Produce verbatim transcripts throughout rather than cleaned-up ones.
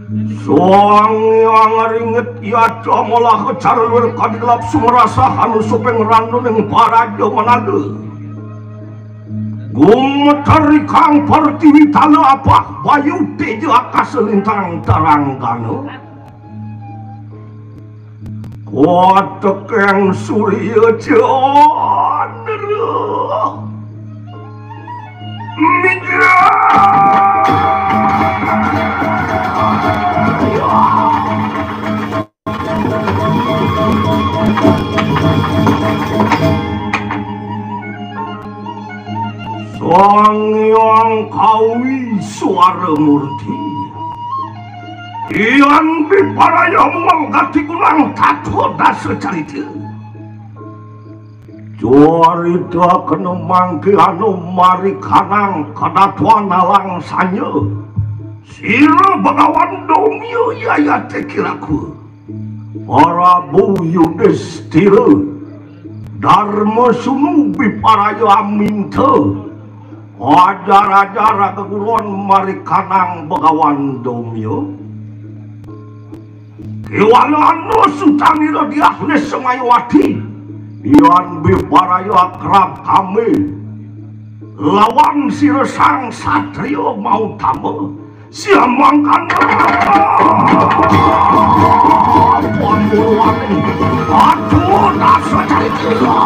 Sang Hyang Ringet yaca malah kacarluir kadiklap sumerasah anu suping randuning paraja manada. Gumeter ikang pertiwi tala apah bayu teja akasa lintang taranggana. Kuatekeng surya candra. Mitra. Sang Hyang Kawi Suara Murti. Yan piparaya muang gati kunang tato dasa carita. Carita kena mangke anu marikanang kadatuan alang sanya. Sira Bagawan Domya yayate kiraku. Prabu Yudistira, Darma Sunu biparaya aminta, ajar-ajar geguron marikanang Bagawan Domya. Kéwala anu sutanira diah Nisemayawati, yan biparaya akrab kami lawan sira sang satria mautama. Siamangkana. Aduh, dasa cari gila.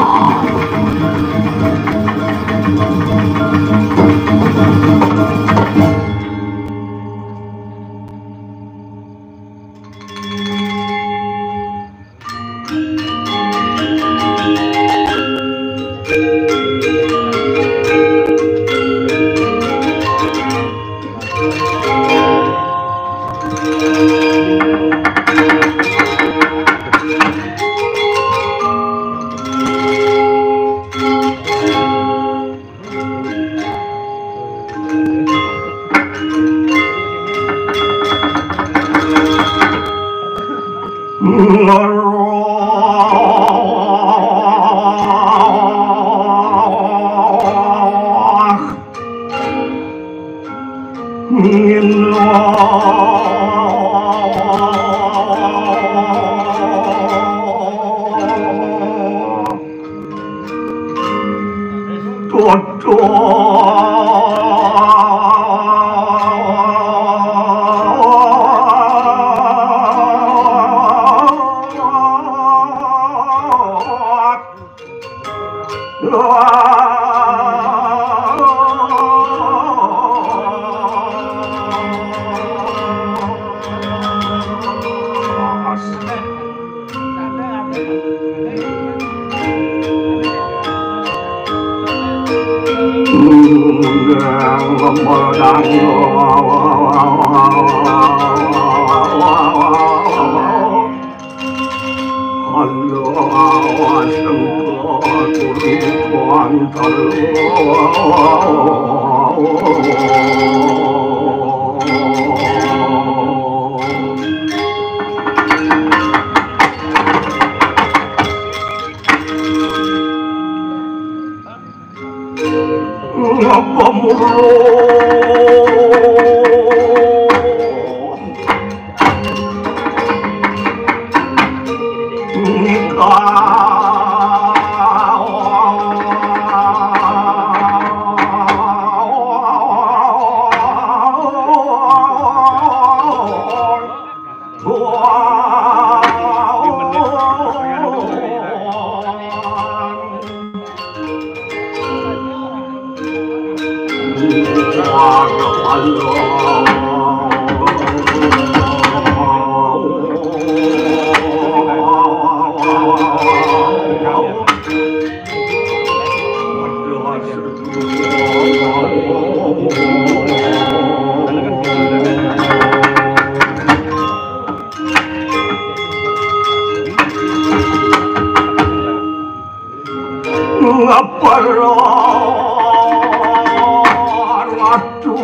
Ngapara ratu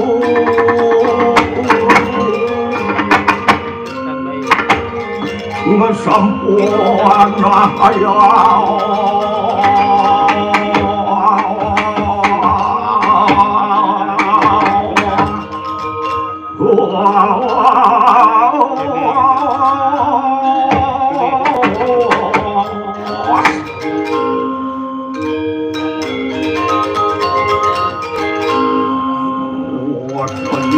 ngesampuan ayah. Sanu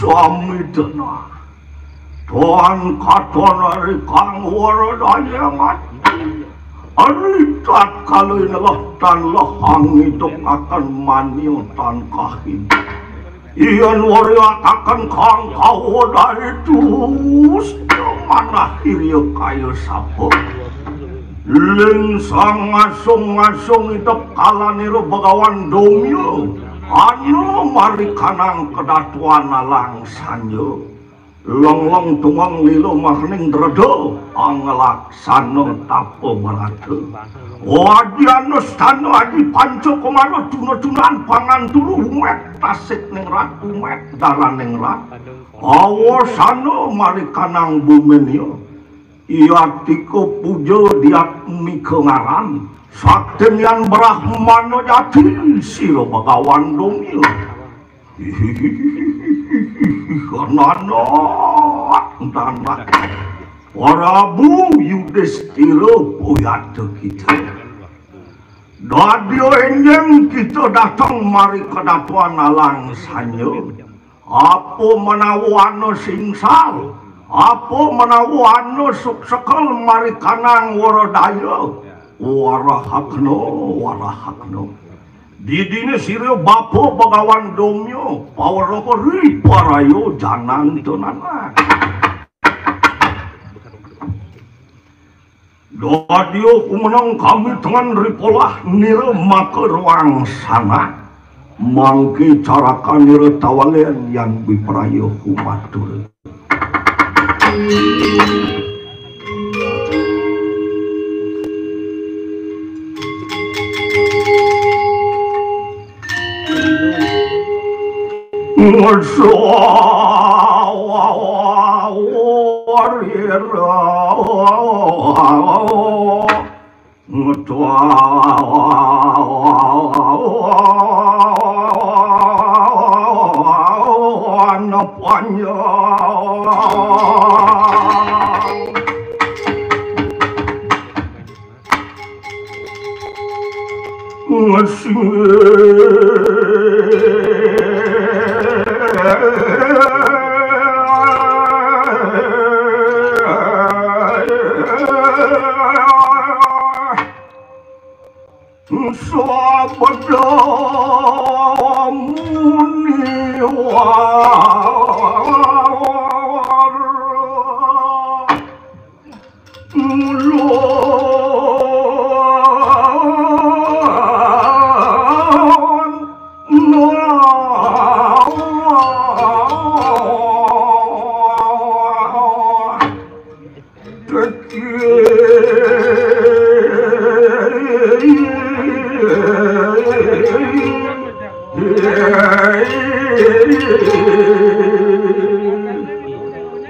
sami denah. Tuan katon ari kang wara dayangan. Ari tatkala inelah tan lehang ngidukaken mania tan kahing. Yen wariataken kang kawedaitus manah irya kaya sapa. Ling sang ngasung-ngasung idep kalanira Begawan Domya. Ana marikanang kedatuan alang sanja. Lengleng tunggang lila mahaning dreda, anglaksana tapa brata. Wadiana stana aji panca kumara tuna-tunan pangan turu umet tasik ningrat, umet daraning rat. Awasana marikanang buminia. Yatika puja diatmika ngaran. Saktin yan Brahmana jati sira Begawan Domya. Anak, anak. Prabu Yudistira puyata kita. Dadia enjing kita dateng mari kedatuan alang sanja. Apa menawa ana singsal, apa menawa ana suksekel marikanang wara daya. Warahakna, warahakna. Didine sira bapa Begawan Domya, pawraha riparaya janantenana. Dadia kumeneng kami tengen ripolah nira maka ruang sanak, mangke carakan nira tawalen yan bipraya kumatur. Ngesawarira. Ngetuan panjang. Ngesing. Sabda muniwara. Ulun.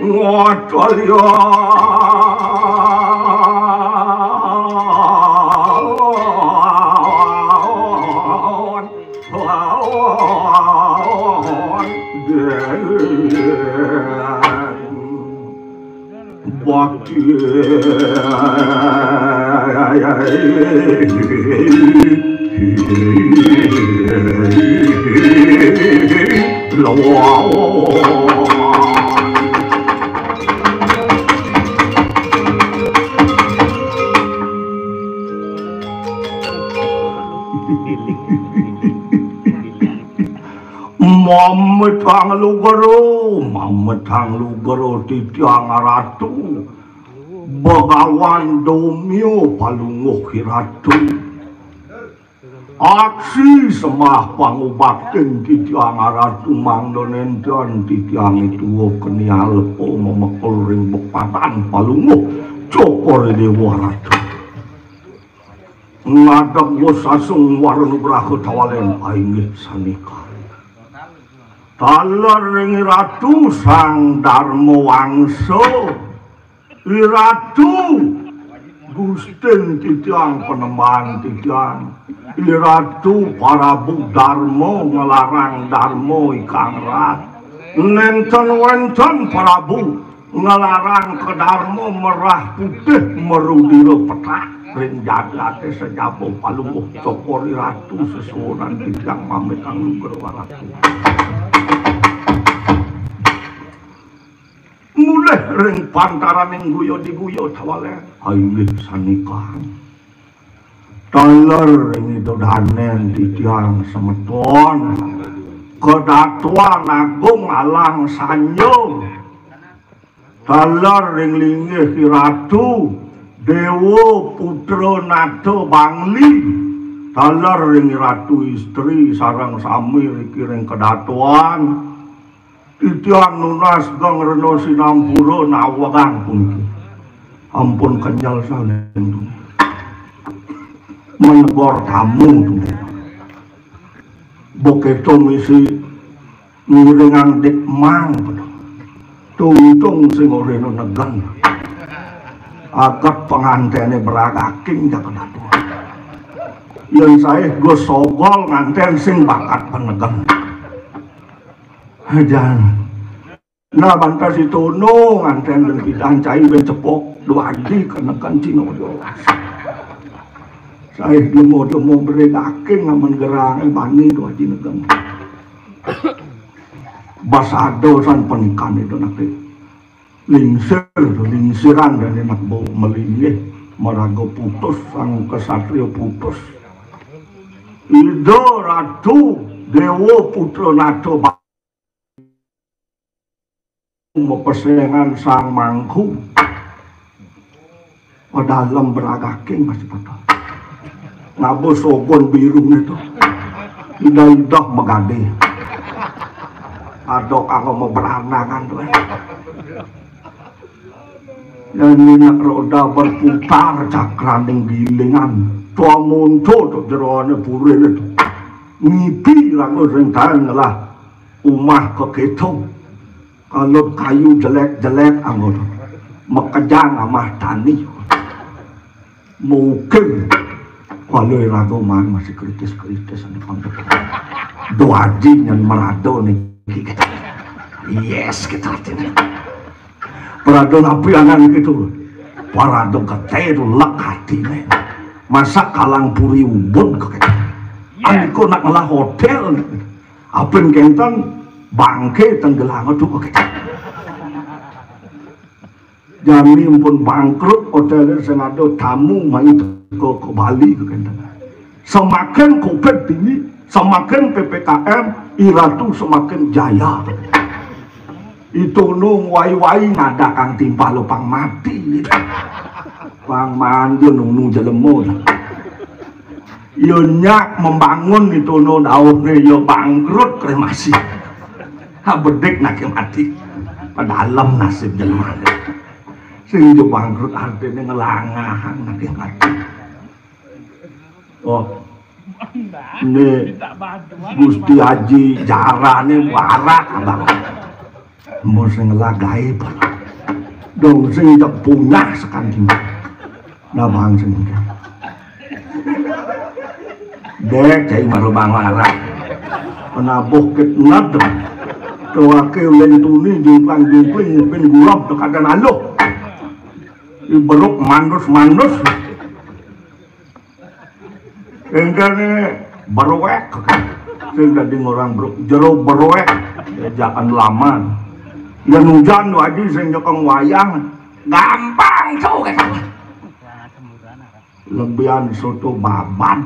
Ngotalya. Mametang lugero, mametang lugero titiang ratu. Begawan domio palungguh ratu. Aksi sembah pangubaktin titiang ratu mangda nenten titiang tua kenial po memekul ring bepadan palungguh cokor dewa ratu. Ngadeg wasasung warna braha tawalen ainggih sanika. Taler ring Ratu Sang Darma Wangsa, Iratu Gustin titiang panembahan titiang, Iratu Parabu Darma ngelarang Darma ikang rat. Nenten wenten Parabu ngelarang ke Darma merah putih merudira petak ring jagate sajaba palungguh cokor Iratu sesuunan titiang mamitang lugra waratu. Mulih ring pantaraning guya diguya tawalen ainggih sanika. Taler ring ida danen titiang semeton. Kedatuan Agung Alang Sanjung. Taler ring linggih Iratu Dewa Putra Nata Bangli. Taler ring Ratu Istri sareng sami riki ring kedatuan. Titiang nunas geng rena sinampura nawegang puniki. Ampun kenyel saling menegor tamu tuh. Begitu misi ngiringang dik mang. Tuntung sing orena negen. Agat pengantene beragaking jaket atur. Yen sae go sogol nganten sing bakat penegen. Jan. Nah, bantas itono nganten dan pidan cai ben cepok dua aji kenekan cino diolas. Cai demo-demo bere daging amen gerang bani dua aji negen. Basado san penikan itu nanti lingsir, lingsiran dan enak bau melingih maraga putus sang kesatria putus. Ida Ratu Dewa Putra Nata mepesengan Sang Mangku. Padalem beragaking masih patah. Ngabo sogon biru itu. Idah-idah megade. Adok aku mau beranangan tuh. Dan ini roda berputar cakraning gilingan. Tua muncul tuh jeroane puril itu. Ngipi ragu ring tangan lah. Umah keketo. Kalau kayu jelek-jelek anggo. Makejang amah tani. Mungkin kalau ragu man masih kritis-kritis ada pangkat. Doaji yang merado nih kita. Yes kita hati nih. Parado napi angan gitu. Parado kete itu lek hati nih. Masa kalang puri ubun ke kita. Aniko nak ngelah hotel nih. Apin kenten bangke tenggelam tuh kok. Jani pun bangkrut hotel sing ada tamu main ke, ke Bali ke kenten. Semakin covid tinggi, semakin P P K M, Iratu semakin jaya. Itu nu wai-wai ngadakang timpal pang mati. Pang manjur nunu jelema. Yo nyak membangun itu no dauhne yo bangkrut kremasi. Ha bedik nake mati. Padalem nasib jelema. Sing yo bangkrut artine ngelangahan nake mati. Oh. Ini Gusti Haji jarane barak abang. Mau sing lagae pala. Dong sing tak punya sekanjing. Nah bang sing. Dek cai maru bang larak. Penabuh ket nat. Tuake ulen tuni jingklang jingkling ngupin gulap dekadan aluh. Iberuk mandus-mandus. Engkene beruek. Sing dadi ngorang beruk, jero beruek. Jajakan laman. Yen ujan, Wadi, sing nyekeng wayang. Gampang tuh, kan. Lebihan soto babat.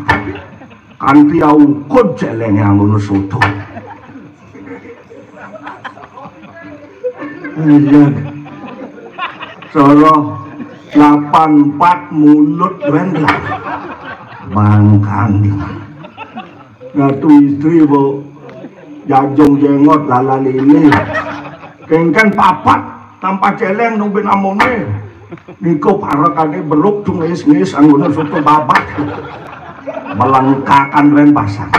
Kanti aukud celeng yang ngono soto. Iya. Soro delapan empat mulut keren lah. Bangkan. Ratu istri, Bu. Jajung jengot lala lili. Kengken papat tanpa celeng nubin amone. Niko parekane beruk tuh ngis-ngis anggone soto babat. Melengkakan ren pasang.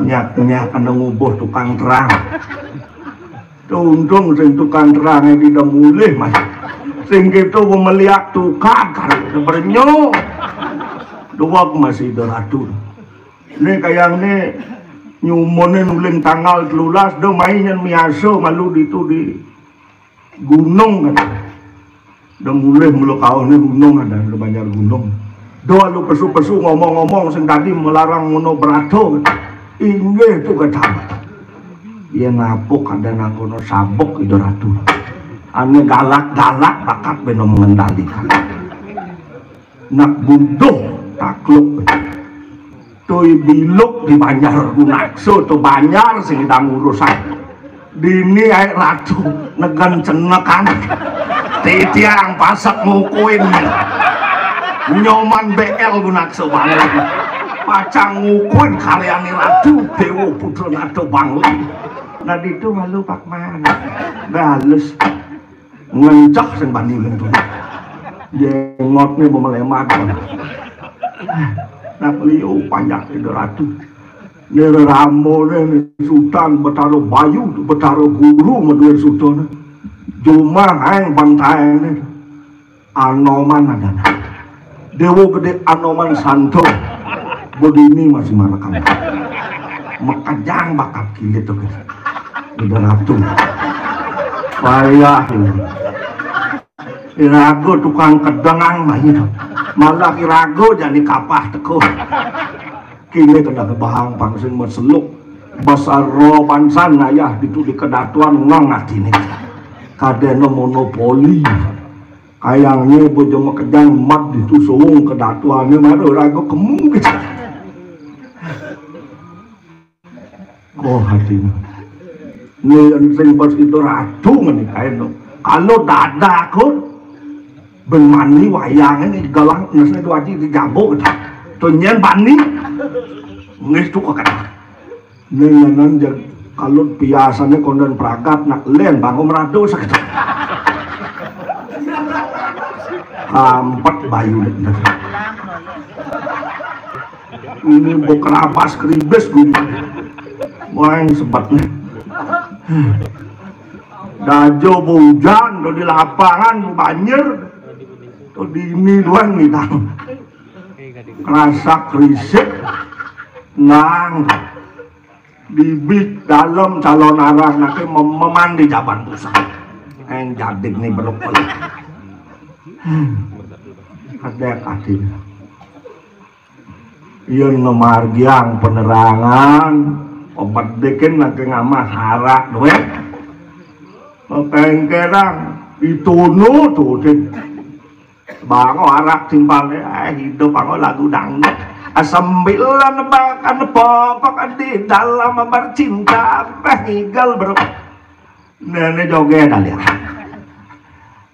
Nyak-nyak ana ngubuh tukang terang. Untung sing tukang terang iki udah mulih, Mas. Sing gitu meliak tukang kan bernyo. Dua masih ada ratu. Ini kayaknya nyumone nuling tanggal telulas do main yang miaso malu di itu di gunung kan. Udah mulai mulu kaone gunung ada, udah banyak gunung. Do lu pesu-pesu ngomong-ngomong sing tadi melarang ngono berato. Inggih tuh kata. Iya napuk ada nang kono sabuk itu ratu. Ane galak-galak bakat beno mengendalikan. Nak buduh takluk. Tui biluk di Banjar Gunakso, to Banjar sing idang urusan. Dini ae ratu negen cenekan. Titiang pasek ngukuin. Nyoman B L Gunakso banget. Pacang ngukuin karyane ratu Dewa Putra Nado Bangli. Nah, ditu malu Pak Man. Balus. Ngencah sing bani lentu. Jengotne bemelemat. Nak liu panjak ida ratu. Nira ramone ni Sultan Betara Bayu, Betara Guru, madue Sultan. Jumah aeng bantaene. Anoman adana. Dewa Gede Anoman Santo. Bodini masih marekam. Mekejang bakat kilit tuh, guys. Ida ratu. Payah ini. Irago tukang kedengang mah itu. Malah irago jadi kapah teko. Kini kena bahang pangsin meseluk. Basaro pansan ayah ditu di kedatuan nang atine. Kadeno monopoli. Kayangnya bojo mekejang mat ditu suwung kedatuane maru rago kemu gitu. Oh, hatinya. Ini yang sing pas itu ratu ngene kae no. Kalau dadaku ben mani wayange ni galang nesne dua di jabuk gitu. To nyen bani. Ngis tuh kok. Ning nyanan jag kalut piasane konden pragat nak len bangun merado sakit. Kampet bayu nek. Ini bau kerabas keribes gue. Wah, yang sebetnya. Dajo bau hujan, do di lapangan, bau banjir. To dini doang nih, Tang. Kerasa kerisik. Nang. Bibit dalam calon arang nake mem-, memandi jaban pusat. Eng jadik nih beruk. Ada kaki. Iya ngemargiang penerangan, obat dekin nake ngamah arak duit. Pengkerang itu nu tuh, Din. Bango arak timbang, eh, hidup bango lagu dangdut. Sembilan bahkan pokok di dalam bercinta, bah ngigal bro. Nenek joget aja.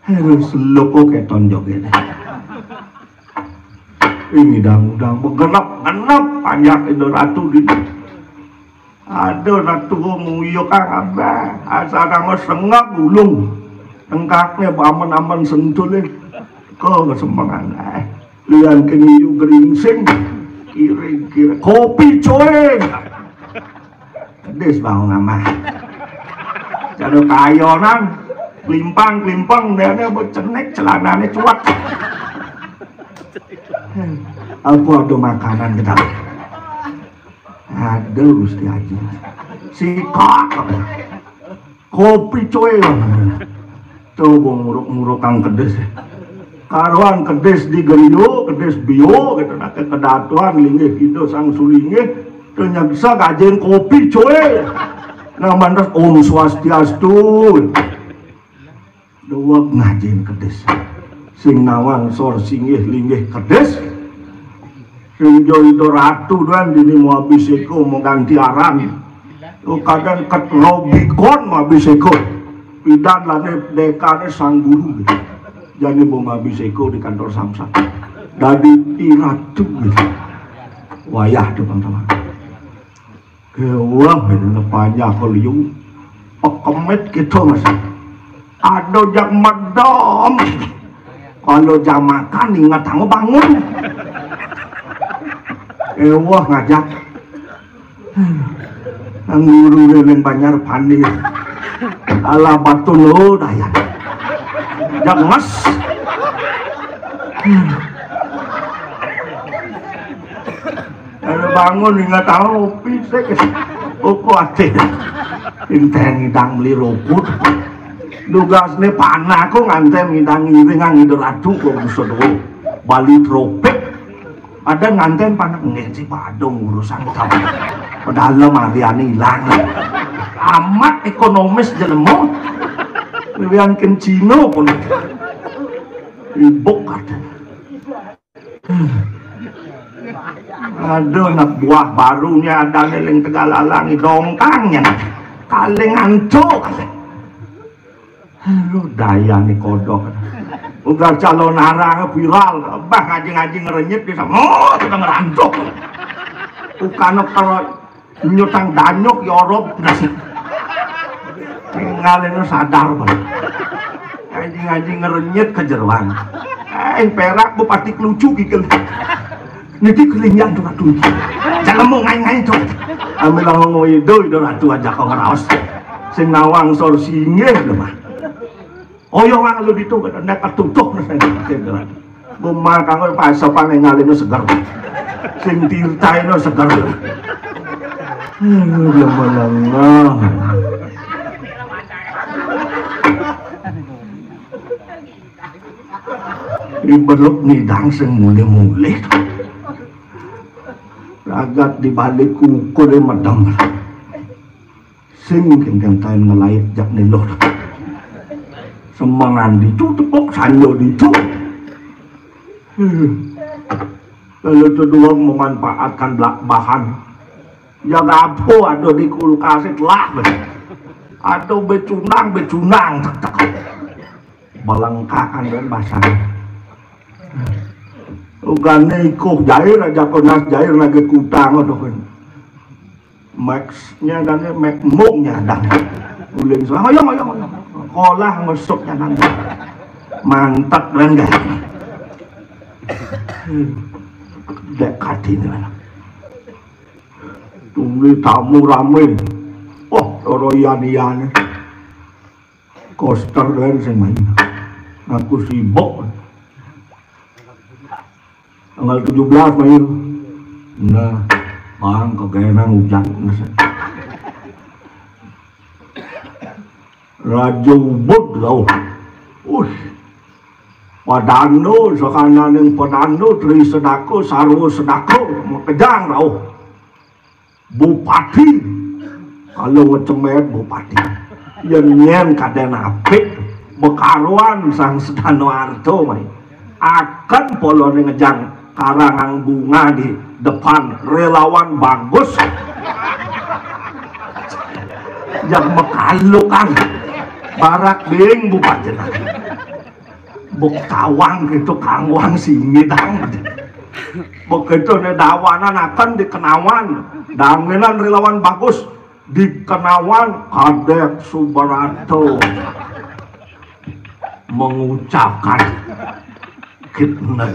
Harus loko keton joget. Ini dangdang begenap-genap panjak itu ratu di. Aduh, nak tuwa nguyuk ah, abah. Asal kamu sengak gulung. Engkaknya bamen-amen sentulin. Kok kesembangan, eh. Lian keniyu geringsing. Kiri-kiri. Kopi, coy. Kedis bangun amah. Jadul kayonan. Kelimpang, kelimpang. Dia, dia mau cenek celananya cuak. Apa ada makanan kita? Aduh, Gusti Haji. Sikok. Kopi, coy. Tuh, gua nguruk-nguruk kang kedes. Karuan kedis di griya, kedis biya, gitu. Nah, kedatuan linggih kita sang sulinggih, ternyata ngajin kopi, coy. Nah, mantas Om Swastiastu. Dewek ngajin kedis. Sing nawang sor singgih linggih kedis. Sing joido ratu dan dini mau abiseko, mau ganti aran. Tuh kadang ket Robikon mau abiseko. Pidan lane dekane sang guru gitu. Jadi mau abiseko di kantor samsat. Dadi ratu gitu. Wayah tuh, teman-teman. Gewah, ini panjang keliu. Pekemit gitu, Mas. Aduh, jak medem. Kalau jam makan, ingat kamu bangun. Ewah ngajak. Nang guru lilin banjar pandir. Ala batu lo daya. Jak nges. Kalau bangun ingat tahu, pisik. Uku ate. Inten idang beli rokut. Tugasne panah kok nganten idang ngiring nang ide ratu kok musuh. Bali tropik. Ada nganten panah nggih si padung urusan kamu. Padahal mariane ilang. Amat ekonomis jelema. Wiwian kencino pun. Ibuk kata. Aduh, anak buah barunya ada ngeling Tegallalang dongkangnya. Kaling antuk. Aduh, daya nih kodok. Udah calon arang viral, bah ngaji-ngaji ngerenyit di sana. Oh, sudah ngerantuk. Bukan kalau nyutang danyok ya orop nasi. Tinggalin sadar, Bang. Ngaji-ngaji ngerenyit ke jeroan. Eh, perak bupati kelucu gigil. Niti kelingan tuh ratu. Jangan mau ngai-ngai tuh. Ambil ngomong ido, ido ratu aja kau ngeraos. Sing nawang sor singgih lho, Mas. Oyong lu ditu, nek ketutup, Mas. Bemal kanggo pasopan ngalino seger. Sing tirtaino seger. Aduh, ya Allah. Ini beluk nidang sing mulih-mulih. Ragat di balik kuku dia medem. Sing kengkeng tain ngelait jak niluh. Semengan ditu tepuk sanyo ditu. Hmm. Lalu kedua memanfaatkan belak bahan. Ya apa ada di kulkas itu lah. Ada becunang, becunang, tek, tek. Belengkakan dan basah. Ugane ikuh jair aja konas jair lagi kutang tuh kan. Max-nya dan Mac muk-nya dan. Ulin suara, ayo, ayo, ayo. Kolah ngesuknya dan. Mantap, Ren, guys. Dek kati ini, Ren. Tunggu tamu rame. Oh, loro ian-ian. Koster, Ren, sing main. Aku sibuk. Tanggal tujuh belas Mei. Nah, bang kegenang hujan. Raja Ubud rauh. Ush. Padano, sakananing padano, Tri Sedako, Sarwa Sedako, makejang rauh. Bupati, kalau ngecemet bupati. Yen nyen kaden apik, bekaruan sang sedano arto, mai. Akan polone ngejang karangan bunga di depan relawan bagus. Yang mekalukan. Barak bing bupati. Buk tawang gitu kangwang sini dang. Begitu ne dawanan akan dikenawan. Daminan relawan bagus dikenawan kadek Subarato mengucapkan kita.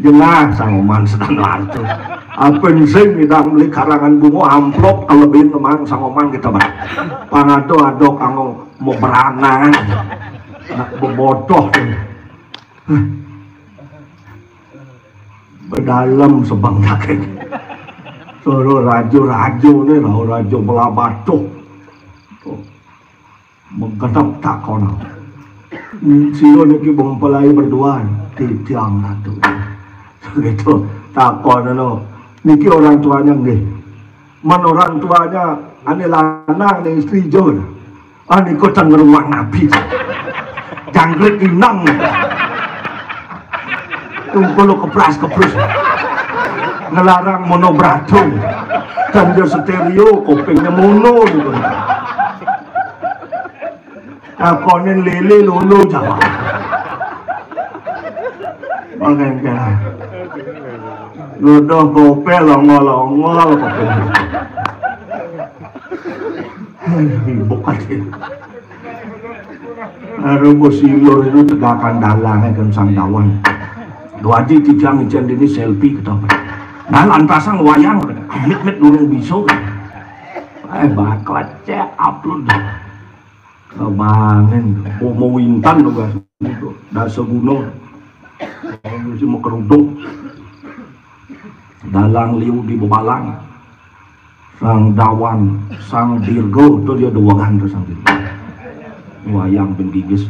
Jengah sangoman sedang lantu. Apa sing idang beli karangan bunga amplop kelebihan kemang sangoman kita, Bang. Pangado-ado kanggo mau berangan. Nak bebodoh. Bedalem sebang daging. Suruh rajo-rajo ni lah, rajo belah batuh. Tuh. Menggenep takon. Sira niki mempelai berdua, titiang atu. Gitu. Takon lo. Niki orang tuanya nggih. Men orang tuanya ane lanang ne istri jur. Ane kota ngeruang nabi. Jangkrik inang. Tungkul kepras-keprus. Ngelarang mono beratung. Dan dia stereo, kupingnya mono gitu. Takonin lele lulu jawab. Oke, oke. Nuduh kopel ongol-ongol kopel. Ribuk aja. Aduh, bos ilur itu tegakan dalang kan sang dawan. Dua aji tijang ijen dini selfie kita. Nah, lantasan wayang, mit-mit durung bisa. Eh, bakal cek upload. Kebangen, Bomo Wintan tugas itu, dasa gunung. Mesti mau kerudung. Dalang liu di bebalang. Sang Dawan, Sang Dirgo, itu dia dua kan tuh Sang Dirgo. Wayang ben gigis,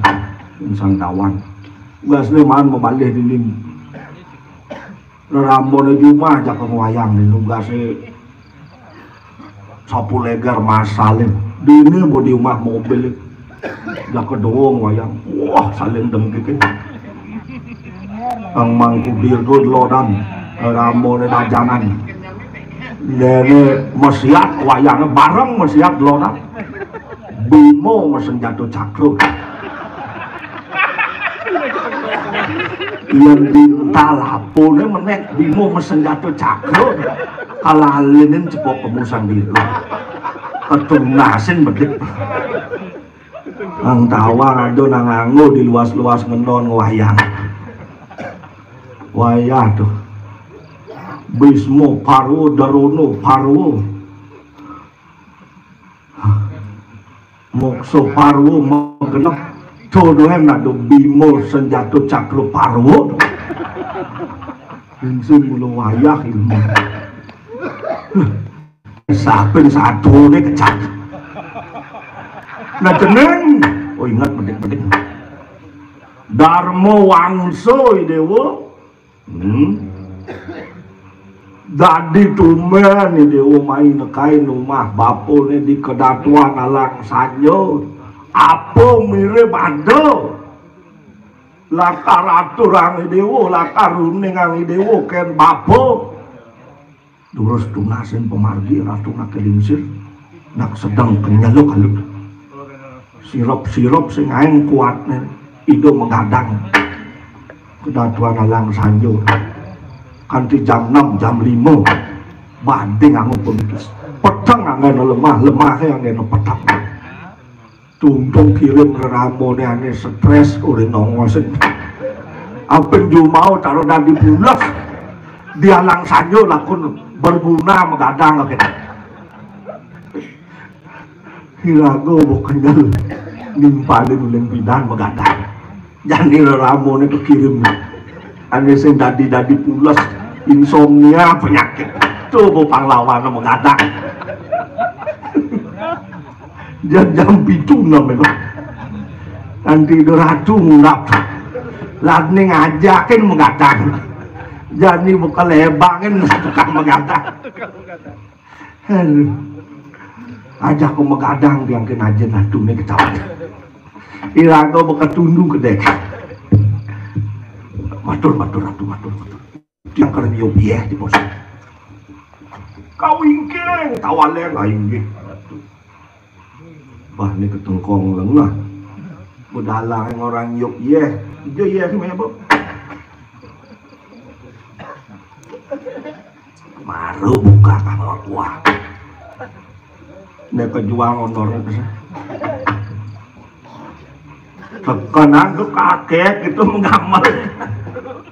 sang Dawan. Tugasnya man mau balik dini. Rerambone jumah jak wayang ni tugasnya. Sapu legar masalin. Dini mau di rumah mobil. Jak kedua wayang. Wah, saling dengki. Ang mangku Dirgo lodan. Rambone dajangan. Dene mesiat wayangnya bareng mesiat lodan. Bimo mesenjato cakro. Yang dintal apone menek Bimo mesenjato cakro. Kalalinin cepok pemusang diri. Ketunasin bedik. Ang tawang aja nang anggo di luas-luas ngenon wayang. Wayah tuh. Bismo Parwo, Darono Parwo. Mokso Parwo menggenep. Dodohen ado Bimo senjato cakro Parwo. Ingsun mula wayah ilmu. Sapin sadone kecak. Nah jeneng. Oh ingat bedik-bedik. Darmo Wangso Idewo. Hmm. Dadi tumben Idewo mai nekai numah bapone di kedatuan alang sanjo. Apa mirip ada. Lakar aturang Idewo, lakar runingang Idewo ken bapa. Durus tunasin pemargi ratu nak kelingsir. Nak sedeng kenyeluk alut. Sirop-sirop sing aeng kuatne. Ido megadang. Kedatuan alang sanjo. Kanti jam enam, jam lima. Banding angu pemitis. Peteng anggeno lemah, lemah anggeno peteng. Tuntung kirim reramone ane stres uri nongosin. Apen jumau taruh dadi pules. Dialang sanjo lakun berguna megadang kita. Hirago bo kenyel nimpalin uling bidan megadang. Jani reramone kekirim. Ane sing dadi-dadi pules, insomnia, penyakit. Tuh bo panglawan megadang. Jam jam pitu namanya. Nanti do ratu ngundap. Ladne ngajakin megadang. Jani bekal ebangin tukang megadang. Aduh. Ajak ku megadang biangkin aja natune ketawa. Iraga beketundu kedek. Matur, matur, ratu, matur, matur. Tiang kerem yo bieh di pos. Kau ingkeng, tawaleng, ah, inggih. Bah, ni ketengkong lengah. Bedalang orang yuk yeh. Ijo yeh, si mebok. Maru buka kamar gua. Nek kejuang honor. Tekan aku kakek itu menggambar.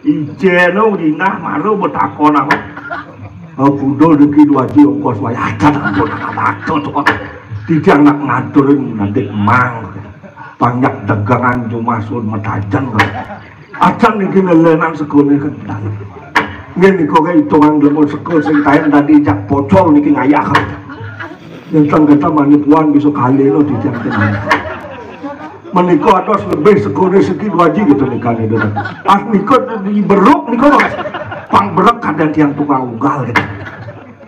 Ijeno dinah maru betakon aku. Aku dol deki dua ji ongkos wayah aja tak pun waktu tuh. Tidak nak ngaturin nanti mang. Banyak dagangan cuma sun metajang. Acan niki lelenan segone kendang. Nggih nika kae hitungan lemon sego sing taen tadi jak pocol niki ngayah. Yen teng kata manipuan bisa kali lo di tiang tenang. Menika atos lebih segone siki dua ji gitu nikane dulu. Ah, nika diberuk nika, Mas. Pang berek kadang tiang tukang unggal gitu.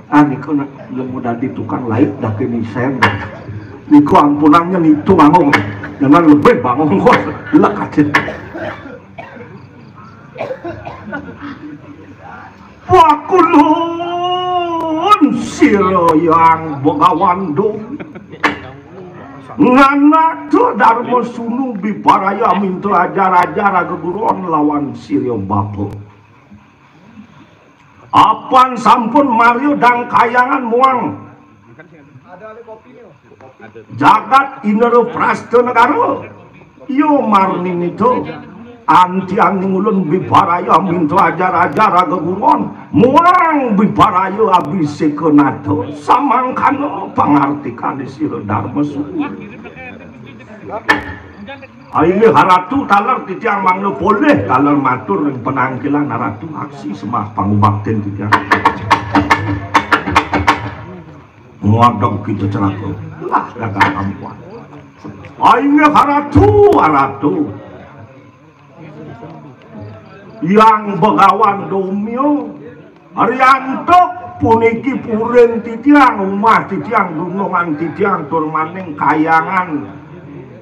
Ah, nika nak lemu dadi tukang lait dah kini sen. Nika ampunannya nitu bangun. Jangan lebih bangun kok. Lek aja. Pakulun sira yang Begawan Dom. Nganakta Darma Sunu bibaraya minta ajar-ajar geguron lawan sira bapa. Apan sampun Mario dang kayangan muang jagat Indra Prasta Negara. Yo marninita anti-aning ulun bibaraya minta ajar-ajar geguron muang bibaraya abiseka nata samangkana pangartikan sira Darma Sunu. Inggih Ratu, taler titiang mangda polih taler matur ring penangkilan Ratu, aksi sembah pangubaktin titiang. Ngadeg kita celaka. Lah, gagal kampuan. Inggih Ratu, Ratu. Yang Begawan Dom. Riantuk puniki purin titiang, umah titiang, gunungan titiang, tur maning kayangan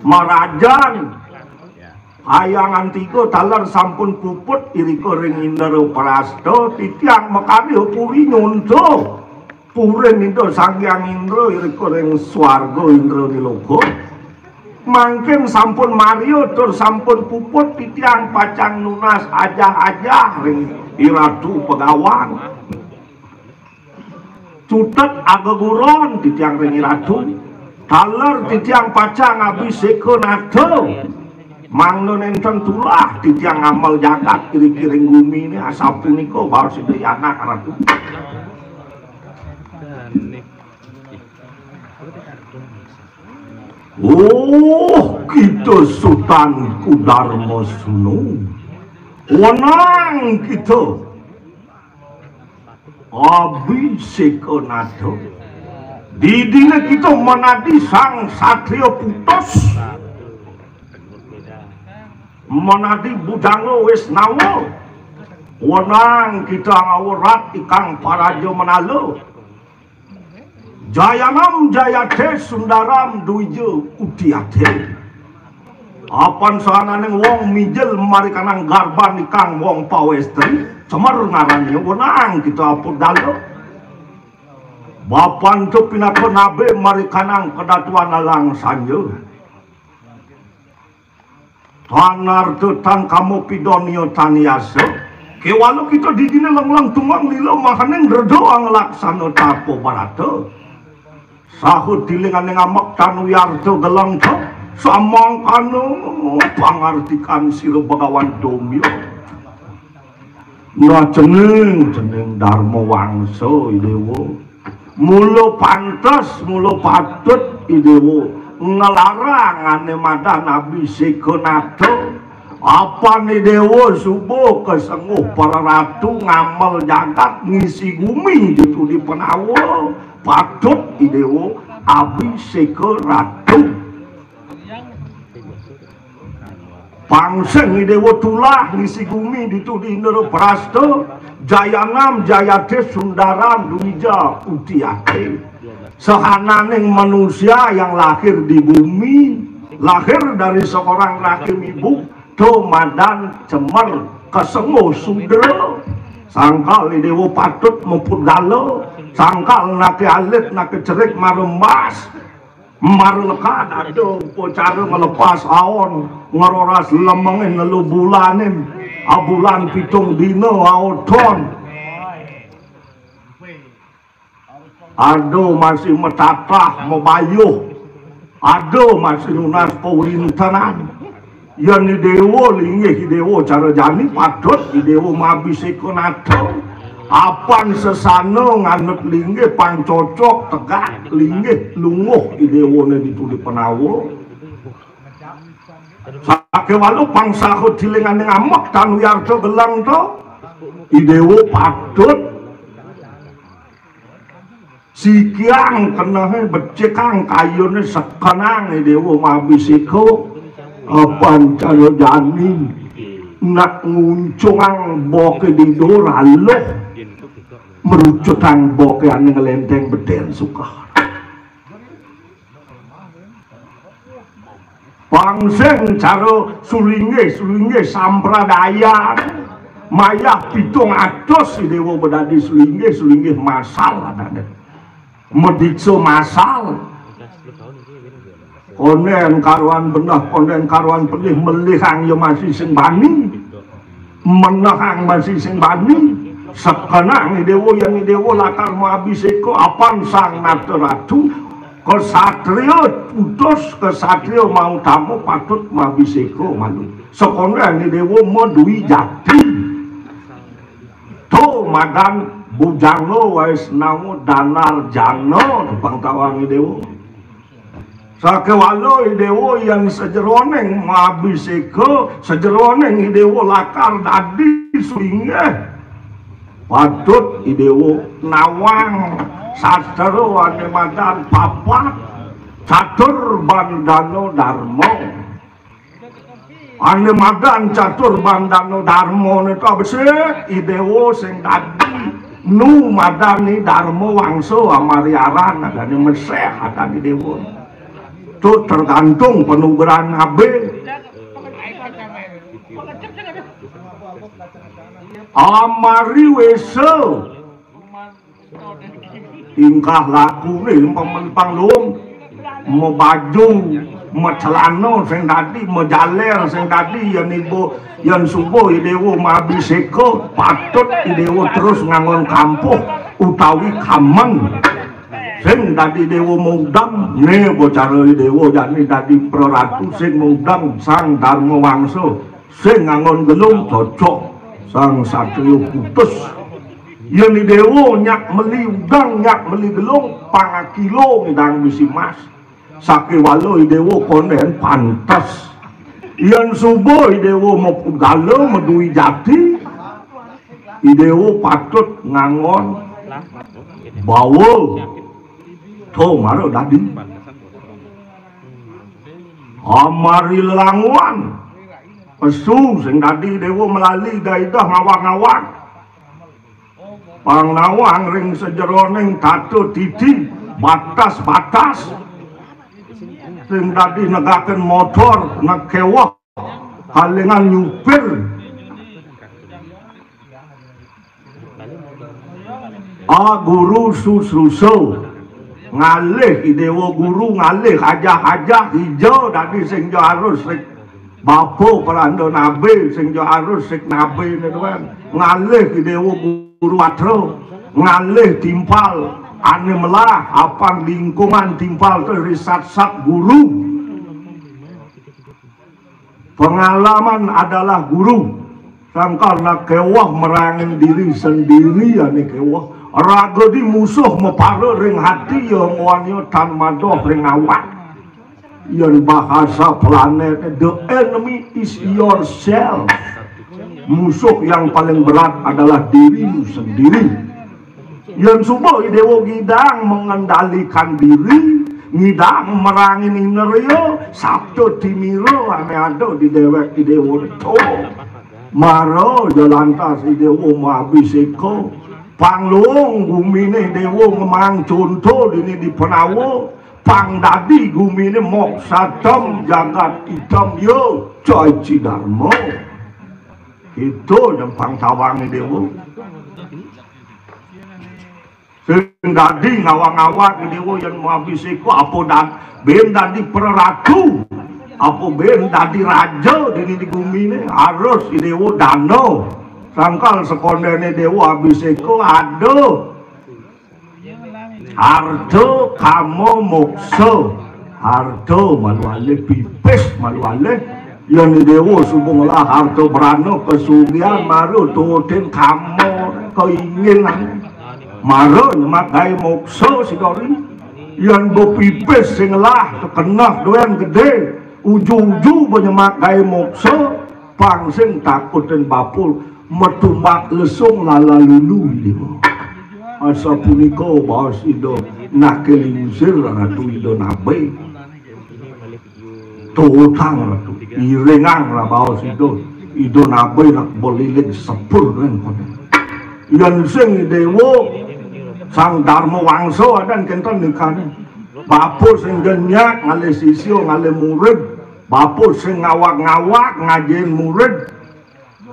marajan. Kayangan tiga taler sampun puput irika ring Indra Prasta, titiang makarya puri nyonto. Purin Ida Sang Hyang Indra irika ring swarga Indra Niloka. Mangkin sampun mario tur sampun puput, titiang pacang nunas ajah-ajah ring Iratu Pegawan. Cutet ageguron titiang ring Iratu. Taler titiang pacang abiseka nata. Mangda nenten tulah titiang ngamel jagat iriki ring gumine asapunika baos Ida Anak Ratu. Oh, kita Sutan Kudarma Sunu. Wenang kita abiseka nata. Didine kita manadi Sang Satria Putus. Manadi Bujanga Wisnawa. Wenang kita ngawrat ikang paraja menala. Jayanam Jayate Sundaram Duwija Utiyate. Apan sahananing wong mijil marikanang garban ikang wong pawestri, cemer ngarane wenang kita apudala. Bapan tu pinaka nabe marikanang kedatuan alang sanja. Tan arta tan kama pidonia tan yasa. Kewala kita didine lengleng tunggang lila mahaning reda anglaksana tapa barata. Saha tilinganing amek tan wiarta geleng ta. Samangkana pangartikan sira Bagawan Domya. Nah, cening, cening Darma Wangsa, Idewa. Mula pantes, mula patut Idewa nglarang ane madan abiseka nata. Apan Idewa suba kasengguh para ratu ngamel jagat ngisi gumi ditu di Penawa. Patut Idewa abiseka ratu. Pang sing Idewa tulah ngisi gumi ditu di Indraprasta, Jayanam, Jayate, Sundaram, Duwija, Utiyate. Sahananing manusia yang lahir di bumi, lahir dari seorang rahim ibu, to madan cemer, kasengguh sudra. Sangkal Idewa patut mapudgala, sangkal nake alit, nake cerik marembas. Marlekad ada upacara ngelepas aon, ngeroras lemenge nelu bulanin, abulan pitung dina aoton. Ada masih metatah, mebayuh, ada masih nunas pawintenan. Yen Idewa linggih Idewa cara jani patut Idewa mabiseka nata. Apan sesana nganut linggih pang cocok tegak linggih lungguh Idewane ditu di Penawa. Sakewalu pang saha tilinganing amek tan wiarta geleng to. Idewa patut sikiang kenehe, becikang kayune, sekenang Idewa mabiseka. Apan cara jani nak nguncungang boké dido raloh, merucutang boké ané ngelénténg bedén suka. Pang sing cara sulinggih-sulinggih sampradaya, mayah pitung atus Idéwa bedadi sulinggih, sulinggih masal adané. Madiksa masal. Kondén karuan beneh, kondén karuan pelih, melihang ya masih sing bani. Menehang masih sing bani. Sekenang Idéwa, yén Idéwa lakar maabhiséka apan Sang Nata Ratu, kasatriya putus, kasatriya mautama patut maabhiséka malu. Sekondén Idéwa madwi jati. To madan Bujanga Waisnawa Danarjana, pang tawang Idéwa. Sakéwala Idéwa yén sajeroning maabhiséka, sajeroning Idéwa lakar dadi sulinggih, patut Idéwa nawang sastra ané madan papat, Catur Bandana Darma. Ané madan Catur Bandana Darma né besik Idéwa sing dadi. Nu madan Ni Darma Wangsa amari aran adané, meseh adan Idéwa. To tergantung panugrahan abé. Amari wésa tingkah lakuné, umpama pang luung, mabaju, macelana sing dadi, majalér sing dadi, yén ibu, yén suba Idéwa maabhiséka, patut Idéwa terus nganggon kampuh utawi kamen. Sing dadi Idéwa maudem, né bacara Idéwa jani dadi praratu, sing maudem Sang Darma Wangsa. Sing nganggon gelung cocok, Sang Satriya putus. Yén Idéwa nyak meli udeng, nyak meli gelung, pang akilo ngidang bisi mas. Sakéwala Idéwa kondén pantes. Yén suba Idéwa mapugala madwi jati, Idéwa patut nganggon bawa. To mara dadi. Amari lelanguan. Pesu sing dadi Idéwa malali dah idah ngawag-ngawag. Pang nawang ring sajeroning tata titi, batas-batas. Sing dadi negakin motor, nag kéweh, kalingan nyupir. A guru susrusa. Ngalih Idéwa guru, ngalih ajah-ajah, ija dadi sing ja arus sik bapa pranda nabi, sing ja arus sik nabi né tuan. Ngalih Idéwa guru atra, ngalih timpal ané melah, apan lingkungan timpal to ri sat-sat guru. Pengalaman adalah guru. Sangkal nak kéweh merangin diri sendiri ané kéweh. Raga di musuh mapara ring hati, ya nguan ya tan madoh ring awak. Yén bahasa planet, the enemy is yourself. Musuh yang paling berat adalah dirimu sendiri. Yén suba Idéwa ngidang mengendalikan diri, ngidang merangin indria, sabda timira ané ada di déwék Idéwa to. Mara ja lantas Idéwa maabhiséka, pang luung guminé Idéwa ngemang conto dini di Penawa, pang dadi guminé moksatem jagat item ya caici darma. Itu yang pang tawang Idéwa. Sing dadi ngawag-ngawag Idéwa yén maabhiséka, apa dan bén dadi praratu, apa bén dadi raja dini di guminé, harus Idéwa dana. Sangkal sekondéné Idéwa abhiséka ada harta, kama, moksa. Harta malu alih, pipis malu alih. Yén Idéwa suba ngelah harta brana, kasugihan, mara tuutin kama, keinginan. Mara nyemak gaé moksa sida ri. Yén bepipis sing ngelah, tekeneh dogén gedé, uju-uju benyemak gaé moksa, pang sing takutin bapa, matumbak lesung lala lulu Idéwa. Asapunika baos Ida Nake Lingsir, Ratu Ida Nabe. Tuutang Ratu. Iringang rabaos Ida. Ida nabe nak beliling sepur dengan kono. Yen sing Dewa Sang Dharma Wangsa adan kenten nikane. Bapa sing genyak ngalih sisya ngalih murid. Bapa sing ngawak-ngawak ngajen murid.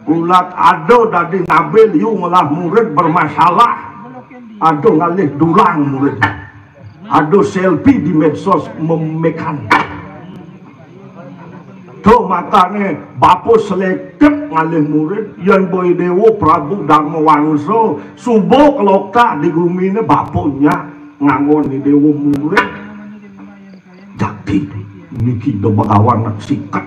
Ulat ada dadi nabe liu ngelah murid bermasalah. Ada ngalih dulang murid. Ada selfie di medsos memekan. Tuh matane bapa selekep ngalih murid. Yen boy Dewa Prabu Dharma Wangsa suba keloktak di gumine bapanya ngangon Dewa murid. Jati niki do bagawan nak sikat.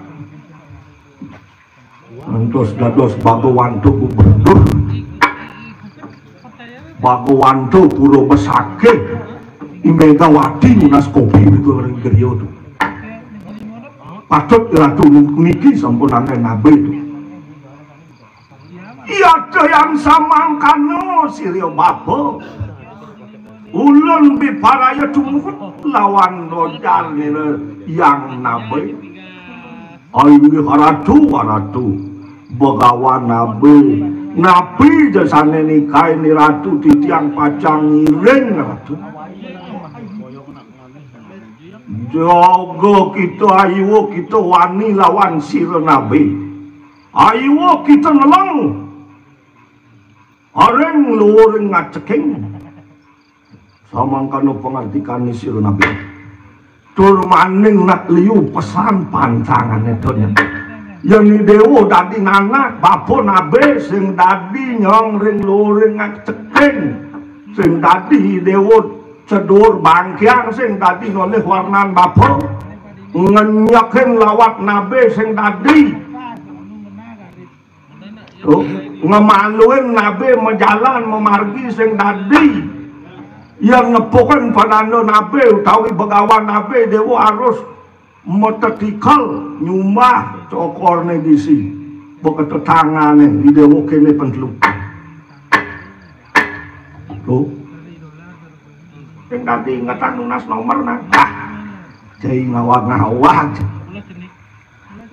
Ngantos dados Bagawanto gubernur. Bagawanto pura besakeh. I Megawati nunas kopi niku ring griya tu. Patut Ratu niki sampun anggen nabe tu. Iya yang samangkana sira bapa. Ulun biparaya tumut lawan rojar nira yang nabe. Inggih Ratu, Ratu. Begawan nabe. Napi jasane nikain ni Ratu titiang pacang ngiring Ratu. Jaga kita ayu kita wani lawan sira nabe. Ayu kita neleng. Areng luring ngaceking. Samangkana pangartikane sira nabe. Tur maning nak liu pesan pantangane donya. Yen Dewa dadi nanak, bapa nabe sing dadi nyong ring luring ceking. Sing dadi Dewa cedur bangkiang sing dadi nolih warnan bapa. Ngenyekin lawat nabe sing dadi. Tuh, ngemaluin nabe majalan mamargi sing dadi. Yang nepukin padanda nabe utawi begawan nabe Dewa harus metetikal nyumbah cokorne gisi. Beketetangane di Dewa kene pentelu. Tuh. Sing dadi ingetan nunas nomor nang. Ah, cai ngawag-ngawag.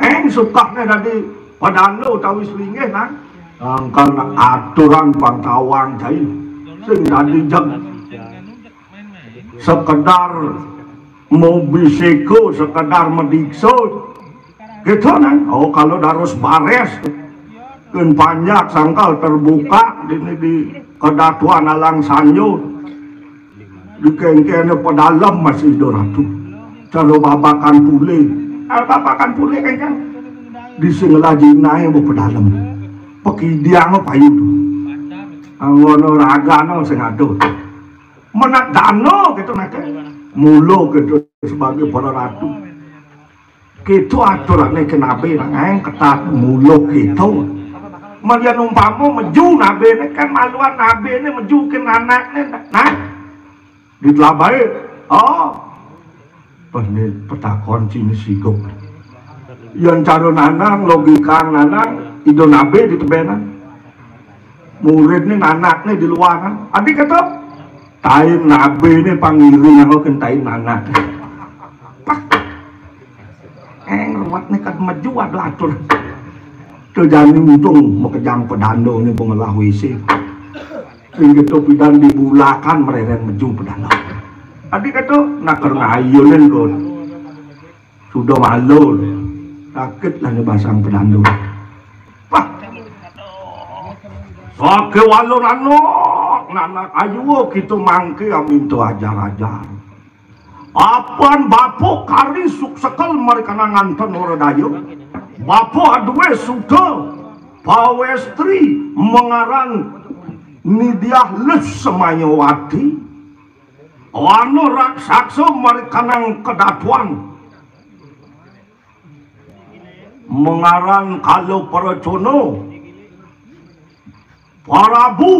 Eng sukane dadi padanda utawi selinggih nang. Angkan aturan pantawang cai. Sing dadi jeg sekedar mobiseko, sekedar medikso. Gitu nang. Oh, kalau darus bares ken panjak sangkal terbuka dini di kedatuan alang sanyo. Di kengkene pedalem masih do Ratu. Cara babakan pule. Ah, babakan pule kengkang. Di sing lajinae bo pedalem. Pekidiang payu tu. Anggono ragano sing ado. Menak dano gitu nake. Mulo gitu sebagai para ratu. Gitu aturane ke nabe nang ketat mulo gitu. Malian umpama meju nabe ne kan maluan nabe ne meju ke anakne nah. Ditelabai. Oh. Pas ni petakon sini sigok. Yang cara nanang, logika nanang, ida nabe di tebenan. Murid ni nanak ni di luaran. Adik kata, tain nabe ni pangiring aku ken tain nanak. Pak. Eng ruwet ni kad maju ada atur. Tu jani untung makejang pedando ni pengelah W C. Sing gitu pidan di bulakan mereren maju pedando. Adik kata, nak kerengayunin kot. Sudah malu. Sakit lah ni basang pedando. Wah. Sake walon anak, nanak ayu kita mangke minta ajar-ajar. Apan bapa kari suksekel mereka nganten ora daya. Bapa aduwe suda pawestri mengaran Nidiah Les Semayawati. Wana raksasa mereka nang kedatuan. Mengaran kala peracana. Parabu.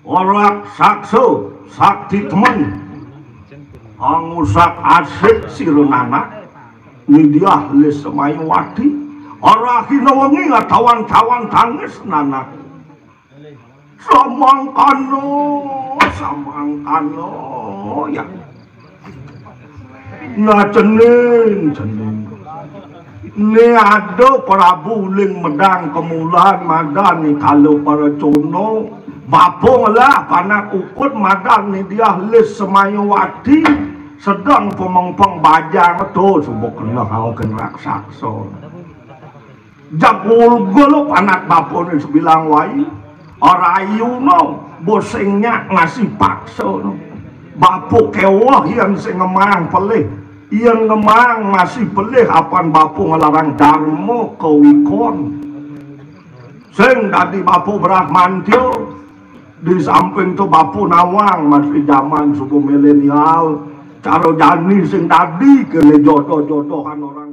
Ora saksa, sakti temen. Angusak asik sira nanak. Nidiah Les Semayawati. Ora hina wengi atawan-tawan tangis nanak. Samangkana, samangkana, ya. Nah, cening, cening. Né ada Prabu Uling Medang Kemulan madan né kala para cona. Bapa ngelah panak ukut madan né Diah Lis Semayawati sedeng pemengpeng bajang to suba kena haukin raksasa. Jag ulgul panak bapa né sebilang wai. Rayuna bosing nyak ngasi paksa. Bapa kéweh yén sing ngemang pelih. Yén ngemang masih pelih apan bapa ngelarang darma kawikon. Sing dadi bapa Brahmantya. Di samping to bapa nawang masih jaman suba milenial. Cara jani sing dadi kéné jodoh-jodohan orang